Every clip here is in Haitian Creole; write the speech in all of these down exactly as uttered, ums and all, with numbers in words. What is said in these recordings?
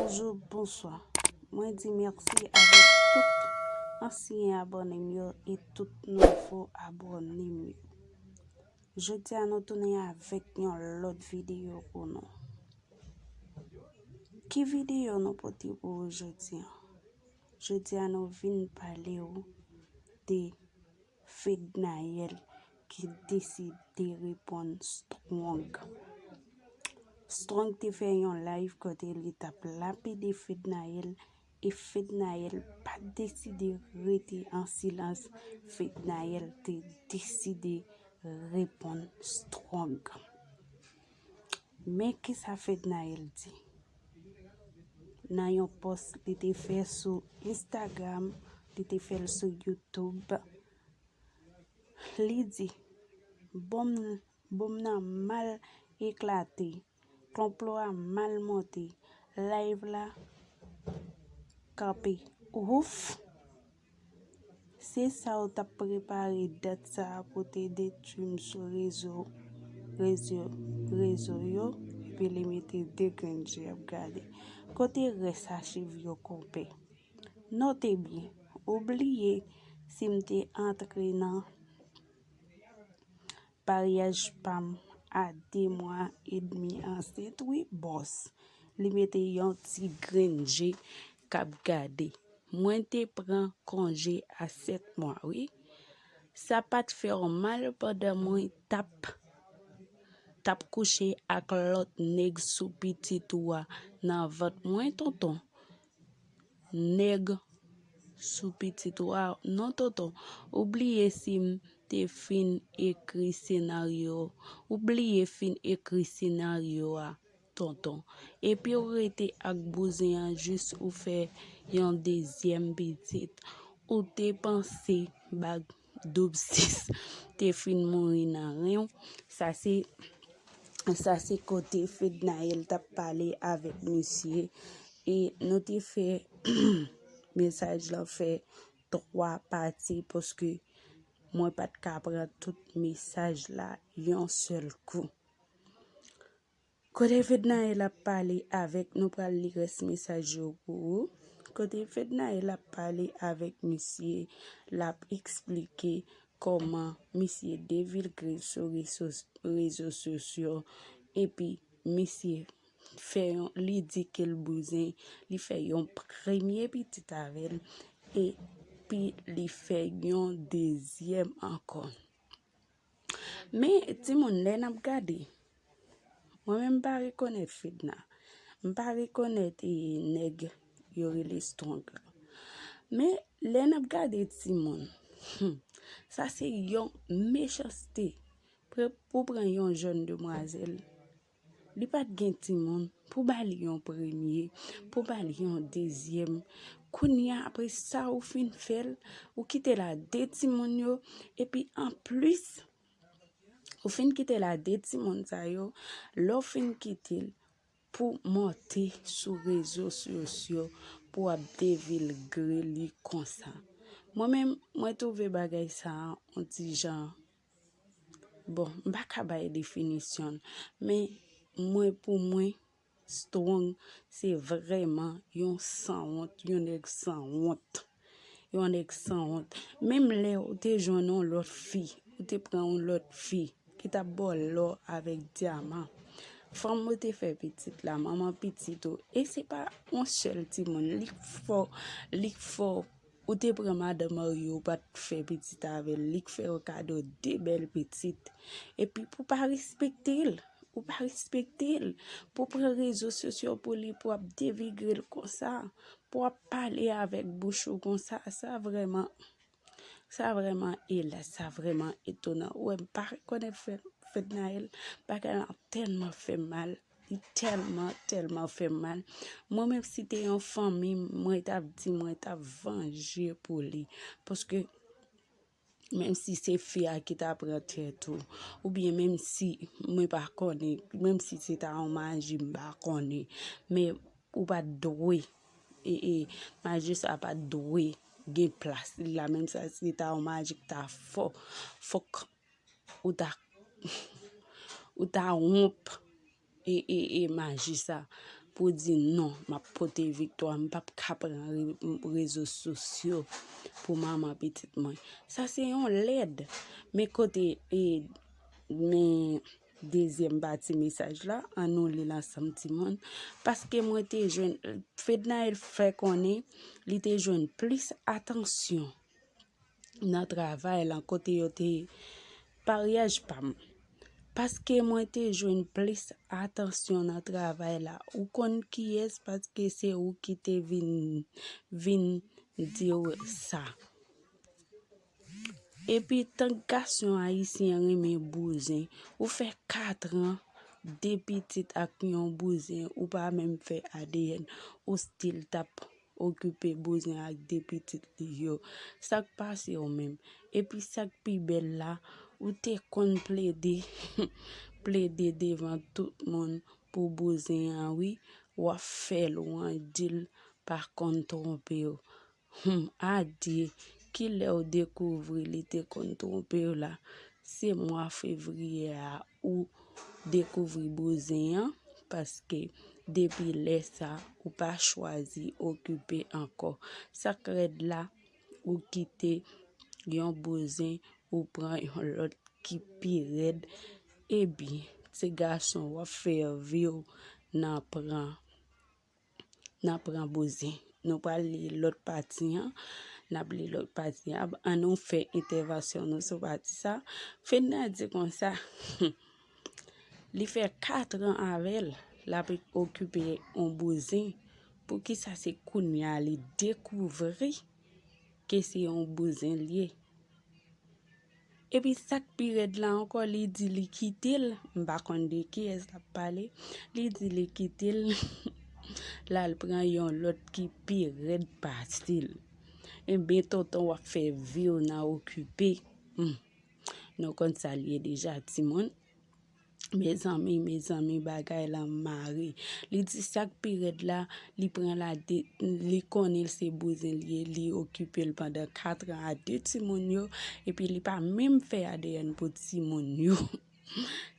Bonjou, bonswa. Mwen di mèsi avèk tout ansyen abòne m yo e tout nouvo abòne m yo. Jodi a nou tounen avèk yon lòt videyo pou nou. Ki videyo nou pote pou ou jodi a? Jodi a nou vin pale w de Fednaelle ki deside reponn Strong. Strong te fè yon live kote li t ap lapide Fednaelle e Fednaelle pa t deside rete an silans. Fednaelle te deside reponn Strong. Men kisa Fednaelle di nan yon pòs li te fè sou Instagram, li te fè l sou YouTube. Li di, bonm, bonm nan mal eklate, konplo a mal monte, live la kanpe. Ouf! Se sa w t ap prepare dat sa a pou te detwi m sou rezo, rezo, rezo yo, epi li mete de grenn je ap gade. Kote rès achiv yo, konpè? Note byen, ou bliye si m te antre nan paryaj pa m a de mwa edmi ansent, wi, bòs. Li mete yon ti grenn je k ap gade. Mwen te pran konje a sèt mwa, wi. Sa pa t fè w mal pandan mwen t ap, t ap kouche ak lòt nèg sou pitit ou a nan vant mwen, tonton? Nèg sou pitit ou a, non, tonton. Ou bliye si m te fin ekri senaryo, ou bliye fin ekri senaryo a, tonton. Epi w rete ak bouzen an jis ou fè yon dezyèm pitit. Ou te panse bag doub sis te fin mouri nan ren w. Sa se, sa se kote Fednaelle t ap pale avèk misye. E nou te fè mesaj lan fè twa pati paske mwen pa t ka pran tout mesaj la yon sèl kou. Kote Fednaelle ap pale avèk, nou pral li rès mesaj yo pou ou. Kote Fednaelle ap pale avèk misye, l ap eksplike kòman misye devilge l sou reso, rezo sosyo, epi misye fè yon, li di ke l bouzen, li fè yon premye pitit avè l, epi li fè yon dezyèm ankò. Men, timoun, lè n ap gade, mwen menm m pa rekonèt Fedna. M pa rekonèt, e, nèg yo rele Strong la. Men, lè n ap gade timoun, hmm, sa se yon mechanste. Pre-, pou pran yon jèn demwazèl, li pa t gen timoun, pou ba li yon premye, pou ba li yon dezyèm. Kounye a, apre sa, ou fin fè l, ou kite l a de timoun yo, epi anplis, ou fin kite l a de timoun sa yo, lè w fin kite l pou monte sou rezo sosyo, pou w ap devilge li konsa. Mwen menm, mwen twouve bagay sa a yon ti jan, bon, m pa ka bay definisyon l, men mwen, pou mwen, Strong se vrèman yon sanwont, yon nèg sanwont. Yon nèg sanwont. Menm lè ou te jwenn yon lòt fi, ou te pran yon lòt fi ki t ap ba w lò avèk dyaman. Fanm ou te fè pitit la, manman pitit ou. E se pa yon sèl timoun. Li k fò, li k fò. Ou te pran madanm marye, ou pa t fè pitit avè l. Li k fè w kado de bèl pitit. Epi pou pa respekte l, ou pa respekte l. Pou pran rezo sosyo pou li, pou ap devilge l konsa, pou ap pale avèk bouch ou konsa, sa vrèman, sa vrèman, elas, sa vrèman etonan. Ou wè, m pa rekonèt Fed-, Fednaelle, bagay lan tèlman fè m mal. Li tèlman, tèlman fè m mal. Mwen menm si te yon fanmi m, mwen t ap di, mwen t ap vanje pou li. Paske menm si se fi a ki ta pran tèt ou, oubyen menm si mwen pa konnen, menm si se ta yon maji m pa konnen, men ou pa t dwe, e, e, maji sa pa t dwe gen plas li la, menm si se ta yon maji ki ta fò, fòk ou ta, ou ta wonp e, e, e maji sa. pou di non, m ap pote viktwa, m p ap ka pran re- rezo sosyo pou manman pitit mwen. Sa se yon lèd. Men kote e, men dezyèm pati mesaj la, ann nou li l ansanm timoun. Paske mwen te jwenn, Fednaelle fè konnen li te jwenn plis atansyon nan travay lan kote yo te paryaj pa m. Paske mwen te jwenn plis atansyon nan travay la. Ou konn kiyès? Paske se ou ki te vin, vin di w sa. Epi tank gason ayisyen renmen bouzen, ou fè katran, de pitit ak yon bouzen, ou pa menm fè A D N, ou still t ap okipe bouzen ak de pitit li yo. Sa k pase w menm? Epi sa k pi bèl la, ou te konn plede, plede devan tout moun pou bouzen an wi, w ap fè l, w ann di l pa konn twonpe w. Hum, adye, kilè w dekouvri li te konn twonpe w la? Se mwa fevriye a ou dekouvri bouzen an, paske depi lè sa ou pa chwazi okipe ankò. Sa k rèd la, ou kite yon bouzen, ou pran yon lòt ki pi rèd. Ebyen, ti gason, w ap fè vi w nan pran nan pran bouzen. Nou pral li lòt pati an. N ap li lòt pati an. Ann nou fè entèvansyon nou sou pati sa. Fedna di konsa, li fè katran avè l, l ap okipe yon bouzen. Poukisa se kounye a li dekouvri ke se yon bouzen l ye? Epi sa k pi rèd la ankò, li di li kite l, m pa konn de kiyès l ap pale, li di li kite l, l al pran yon lòt ki pi rèd pase l. Ebyen, tonton, w ap fè vi w nan okipe. Hmm. Nou konn sa l ye deja, timoun. Mezanmi, mezanmi, bagay la mare. Li di sa k pi rèd la, li pran la de, li konnen l se bouzen l ye, li okipe l pandan katran a de timoun yo, epi li pa menm fè A D N pou timoun yo.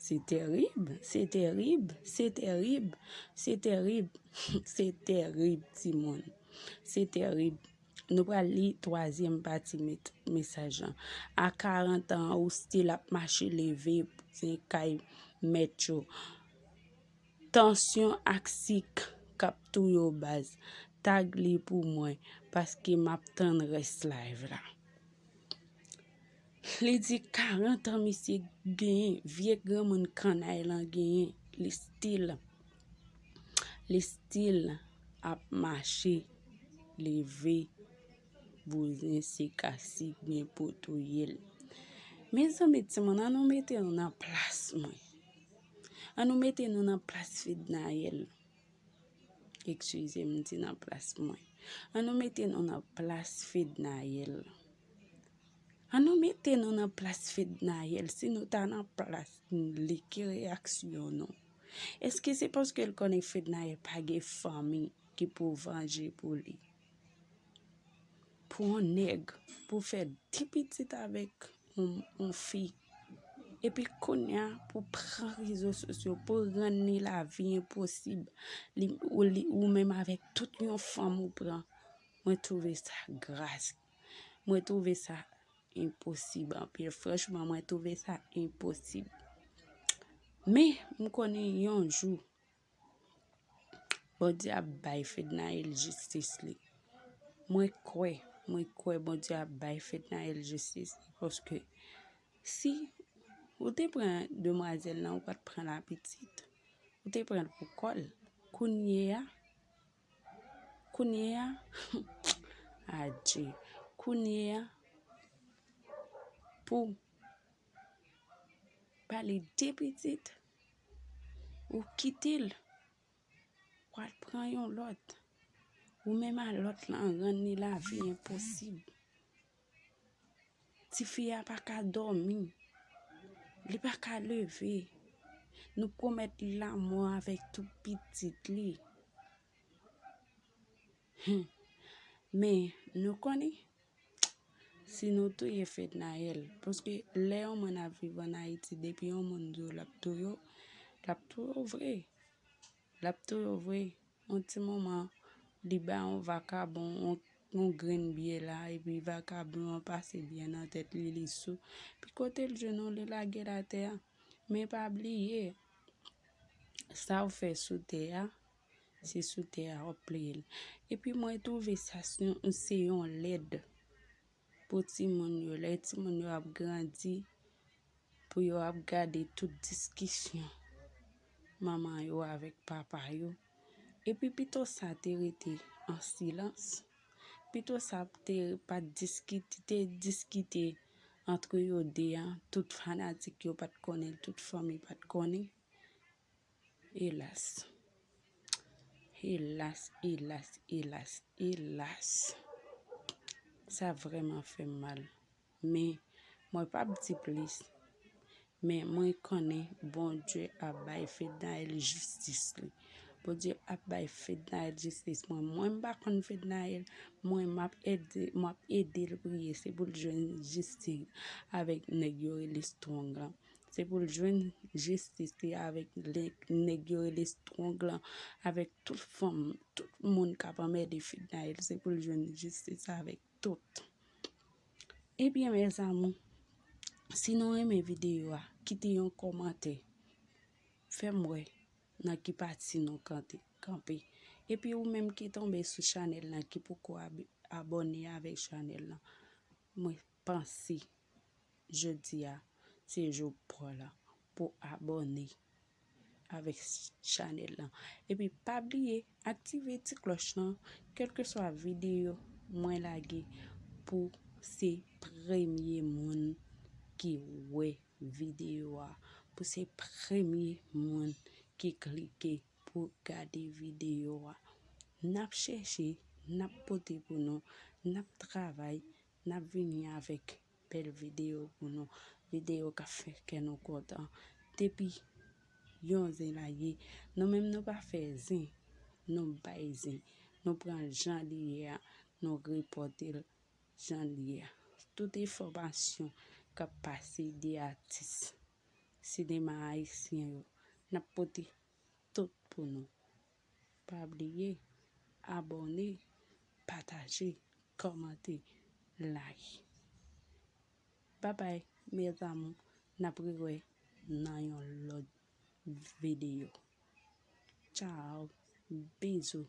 Se terib, se terib, se terib, se terib, se terib, timoun. Se terib. Nou pral li twazyèm pati met- mesaj lan. A karant an, ou still ap mache leve bouzen kay mèt yo. Tansyon ak sik k ap touye w baz. Tag li pou mwen, paske m ap tann rès live la. Li di karant an misye genyen, vye granmoun kannay lan genyen, li still, li still ap mache, leve, bouzen se ka sik gen pou touye l. Mezanmi, timoun, ann nou mete nou nan plas mwen. Ann nou mete nou nan plas Fednaelle. Eskize m, di nan plas mwen. Ann nou mete nou nan plas Fednaelle. Ann nou mete nou nan plas Fednaelle. Si nou ta nan plas li, ki reyaksyon nou? Èske se paske l konnen Fednaelle pa gen fanmi ki pou vanje pou li? Pou yon nèg, pou fè de pitit avèk yon, yon fi. Epi kounye a, pou pran rezo sosyo, pou rann li lavi enposib. Li, ou, li, ou menm avèk tout yon fanm ou pran. Mwen twouve sa gras. Mwen twouve sa enposib anpil. Franchman, mwen twouve sa enposib. Men, m konnen yon jou, Bondye ap bay Fednaelle jistis li. Mwen kwè, mwen kwè Bondye ap bay Fednaelle jistis li, paske si ou te pran demwazèl lan, ou pa t pran l a pitit, ou te pran l pou kò l. Kounye a, kounye a, adye, kounye a, pou ba li de pitit, ou kite l, w al pran yon lòt. Ou menm a lòt lan rann li lavi enposib. Tifi a pa ka dòmi. Li pa ka leve. Nou pwomèt li lanmò avèk tout pitit li. Hmm. Men, nou konnen, si nou touye Fednaelle, paske lè yon moun ap viv ann Ayiti, depi yon moun di w l ap touye w, l ap touye w vre. L ap touye w vre. Yon ti moman, li ba yon vakabon yon, yon grenn biyè la, epi vakabon an pase biyè nan tèt li, li sou. Pi kote l jwenn yon, li lage l atè a. Men pa bliye, sa w fè sou tè a, se sou tè a w ap peye l. Epi mwen twouve sa se yon, se yon lèd pou timoun yo. Lè timoun yo ap grandi, pou yo ap gade tout diskisyon manman yo avèk papa yo. Epi pito sa te rete an silans. Pito sa te pa t diskite, te diskite antre yo de a, tout fanatik yo pa t konnen, tout fanmi pa t konnen. Elas. Elas, elas, elas, elas. Sa vrèman fè m mal. Men, mwen p ap di plis. Men mwen konnen Bondye ap bay Fednaelle jistis li. Bondye ap bay Fednaelle jistis. Mwen, mwen m pa konn Fednaelle. Mwen, m ap ede, m ap ede l priye. Se pou l jwenn jistis avèk nèg yo rele Strong lan. Se pou l jwenn jistis li avèk nèg, nèg yo rele Strong lan, avèk tout fanm, tout moun k ap anmède Fednaelle. Se pou l jwenn jistis avèk tout. Ebyen, mes amours, si nou renmen videyo a, kite yon kòmantè. Fè m wè nan ki pati nou kante, kanpe. Epi ou menm ki tonbe sou chanèl lan, ki poko ab-, abòne avèk chanèl lan, mwen panse jodi a se jou pa w la pou abòne avèk chanèl lan. Epi pa bliye aktive ti klòch lan, kèlkeswa videyo mwen lage, pou se premye moun ki wè videyo a, pou se premye moun ki klike pou gade videyo a. N ap chèche, n ap pote pou nou, n ap travay, n ap vini avèk bèl videyo pou nou, videyo k ap fè kè nou kontan. Depi yon zen lage, nou menm nou pa fè zen, nou bay zen, nou pran l jan li ye a, nou repòte l jan li ye a. Tout enfòmasyon k ap pase de atis sinema ayisyen yo, n ap pote tout pou nou. Pa bliye abòne, pataje, kòmante, like. Babay, mes amours, n ap rewè nan yon lòt videyo. Tchao, bizou.